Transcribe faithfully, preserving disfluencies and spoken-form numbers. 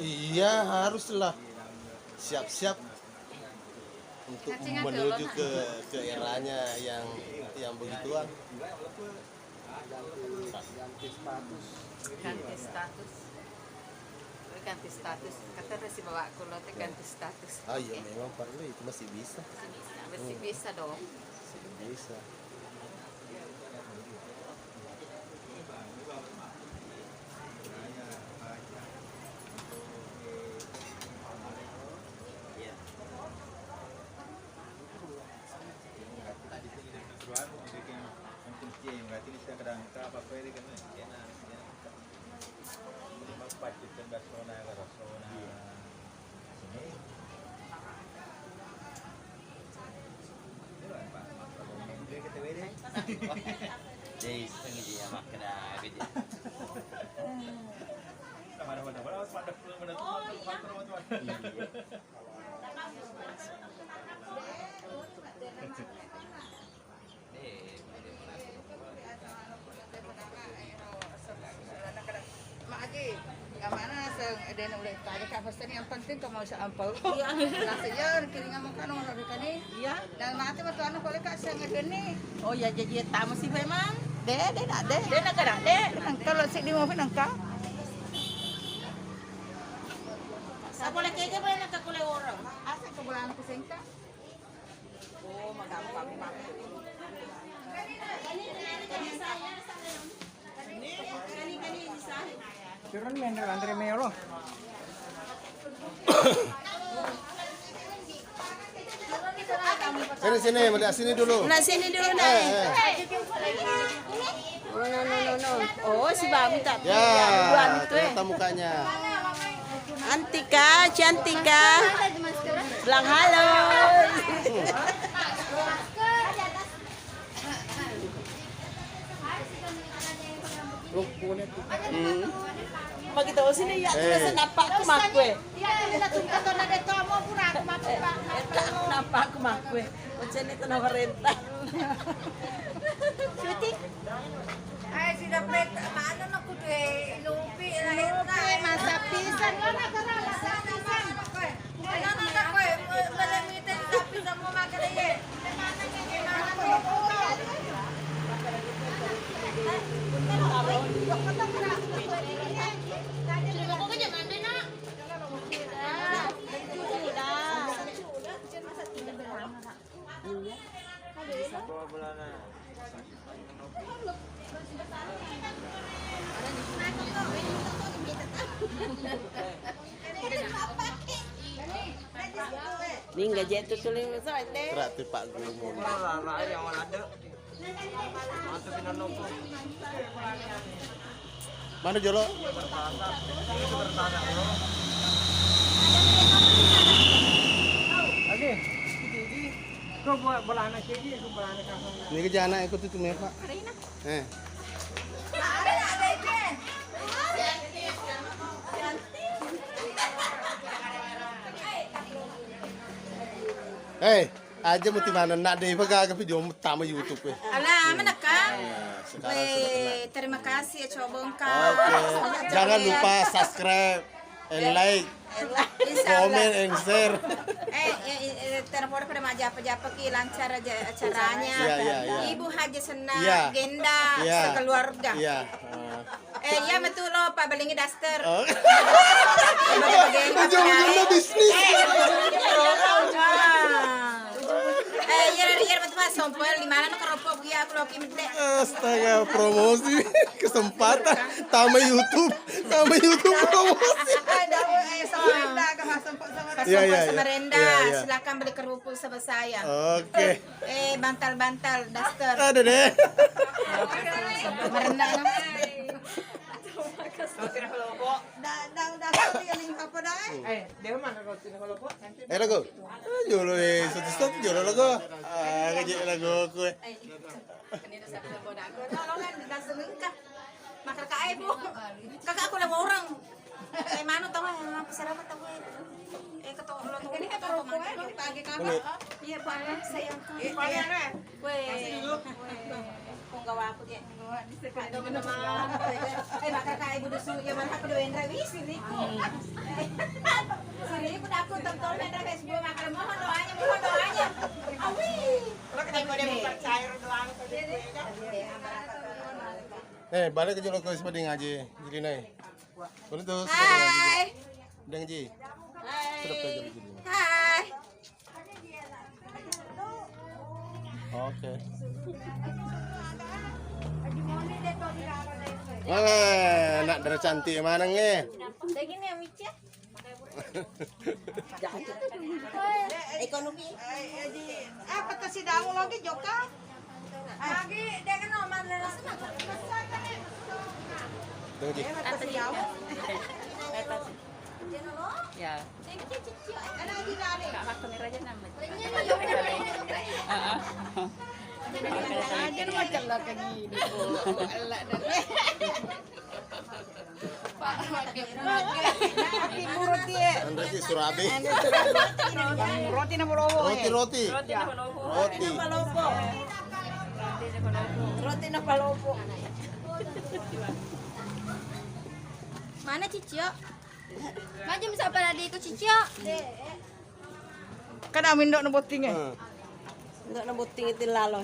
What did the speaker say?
Iya, haruslah siap-siap untuk menuju ke ke eranya yang yang begituan. Ganti status. Ganti status. Kata si bawakku lo te ganti status. Ah, iya, memang perlu, itu masih bisa. Masih bisa dong. Bisa. Magi, kamana seng dena uleh tadi kak pasti yang penting kamu bisa ampel. Iya. Nasi jangan kiringan makan orang kani. Iya. Dan mati waktu anak boleh kak seng deni. Oh ya jadi tamu sih memang. De, de nak de. De nak kena de. Nang kalau si di mobil nangka. Sa boleh keke boleh nak kule orang. Asa kebulan kusengka. Sini sini, melihat sini dulu. Nah sini dulu nih. Eh, eh. No, no, no, no, no. Oh, si Bami tapi ya, ya, itu eh. Mukanya. Antika, Cantika. Bilang halo. Hmm. Magi tau sini ya, eh. Kita senapa aku makwe. Kenapa aku makwe? Macam ni tanah perintah. Cuti. Ai sida pet mana nak kudu ilupi lah. Masa pisan. Mana nak kue? Mana nak kue? Mana mita tapi semua makan aja. Ningga je tu tuling so ende. Kerap tu pak gumon. Mana jolo? Oke. Ko bola anak kegi, ko bola anak kasar. Ini ke jana ikut itu mepa. Eh. Hei, aja muti mana nak deh, pegang ke video utama YouTube eh. Alah, mana kak? Weh, terima kasih ya coba kak. Oke, jangan lupa subscribe, and like, comment, and share. Eh, eh, eh, terpura pada majapa-japa ki lancar aja acaranya. Iya, iya, iya. Ibu Haji Senang, Genda, sekeluarga. Iya. Eh, iya betul lo, Pak, belingi daster. Ujung-ujungnya bisnis. Eh, iya, iya betul Mas, sompol di mana nak keropok ya aku loki mede. Astaga, promosi kesempatan. Tama YouTube, tama YouTube promosi. Ada, eh, sama Renda, sama Renda, silakan beli kerupuk sama saya. Oke. Eh, bantal-bantal, daster. Ada deh. Merendah. Dah, dah, dah, dah, yang apa dah? Eh, dia mana kau sini kalau buat? Eh, lagu. Eh, jolo eh, satu-satu jolo lagu. Ah, kejek lagu aku eh. Ini udah satu lagu dah. Kalau kan dah selengkap. Makan kak ibu. Kakak aku lama orang. Eh, manu tau eh, aku sarapan tau eh. Eh, ketok lo tau. Ini ketok lo tau. Pagi kamu. Iya, Pak. Sayang. Eh, iya. Weh. Weh. Penggawa aku dia. Aduh, minum. Eh, makan kak ibu dus. Ya, malah aku doain Rewi, siriku. Siriku, aku tonton main Rewi Facebook, makanya mohon doanya, mohon doanya. Awi. Eh, balik ke jolo ke sepading aja, jadi naik. Boleh tuh, sepading aja. Hai. Deng ji. Hai. Sudah ke jolo jadi. Hai. Oke. Wah, anak dara cantik maneng, eh. Ekonomi. Apa tasi damu lagi, Joka? Lagi dia kan nomor. Tunggu, Ji. Apa tasi damu? Ya. Kak, aku nih raja nama. Heeh. Aja macam lah kayak gini. Pak, pakai. Roti, roti, eh. Anda sih surabi. Roti nama lobo, roti, eh. Roti, roti. Roti nama lobo. Roti. Nama lobo. Roti nama lobo. Mana Cicio? Maju, siapa tadi itu Cicio? Kan ami ndok na botting, eh. Hmm. Ndok na botting itu lalo.